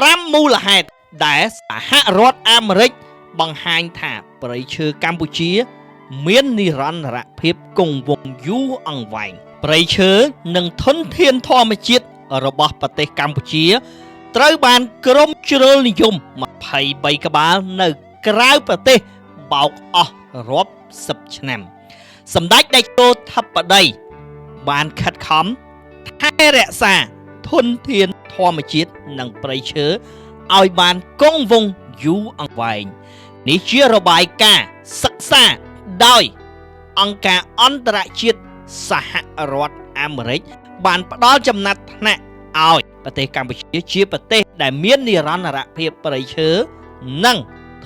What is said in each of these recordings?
5មូលហេតុដែលសហរដ្ឋអាមេរិកបង្ហាញថាព្រៃឈើកម្ពុជា មាននិរន្តរភាពគង់វង្សយូរអង្វែងព្រៃឈើនិងធនធានធម្មជាតិរបស់ប្រទេសកម្ពុជា ត្រូវបានក្រុមជ្រុលនិយម23ក្បាលនៅក្រៅប្រទេសបោកអស់រាប់សិបឆ្នាំ សម្ដេចតេជោធិបតីបានខិតខំថែរក្សាធនធានធម្មជាតិនិងព្រៃឈើឲ្យបានគង់វង្សយូរអង្វែងនេះជារបាយការណ៍សិក្សាដោយអង្គការអន្តរជាតិសហរដ្ឋអាមេរិកបានផ្ដល់ចំណាត់ថ្នាក់ឲ្យប្រទេសកម្ពុជាជាប្រទេសដែលមាននិរន្តរភាពព្រៃឈើនិង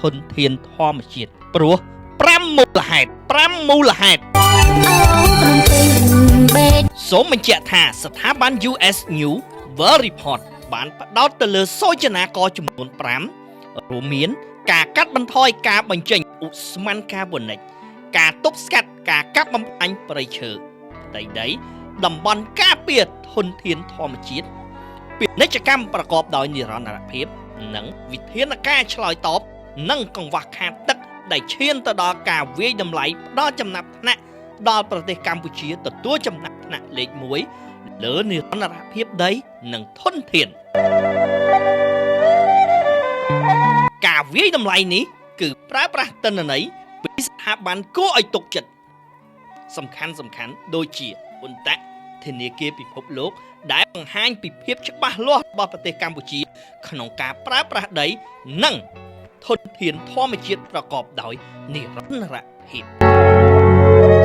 ធនធានធម្មជាតិព្រោះ5មូលហេតុ5មូលហេតុ អូភ្នំពេញបេត សូមបញ្ជាក់ថាស្ថាប័ន US News World Report បានផ្ដោតទៅលើសូចនាករចំនួន5រួមមាន ការកាត់បន្ថយការបញ្ចេញឧស្ម័នកាបូនិកការទប់ស្កាត់ការកាប់បំផ្លាញព្រៃឈើផ្ទៃដីតំបន់ការពារធនធានធម្មជាតិពាណិជ្ជកម្មប្រកបដោយនិរន្តរភាព និងវិធានការឆ្លើយតបនិងកង្វះខាតទឹកដែលឈានទៅដល់ការវាយតម្លៃផ្ដល់ចំណាត់ថ្នាក់ដល់ប្រទេសកម្ពុជាទទួលចំណាត់ថ្នាក់លេខ1លើនិរន្តរភាពដីនិងធនធាន ការវាយតម្លៃនេះគឺប្រើប្រាស់ទិន្នន័យពីស្ថាប័នគួរឲ្យទុកចិត្តសំខាន់សំខាន់ដូចជាអ៊ុនតាក់ធនាគារពិភពលោក ដែលបង្ហាញពីភាពច្បាស់លាស់របស់ប្រទេសកម្ពុជា ក្នុងការប្រើប្រាស់ដី និងធនធានធម្មជាតិប្រកបដោយនិរន្តរភាព។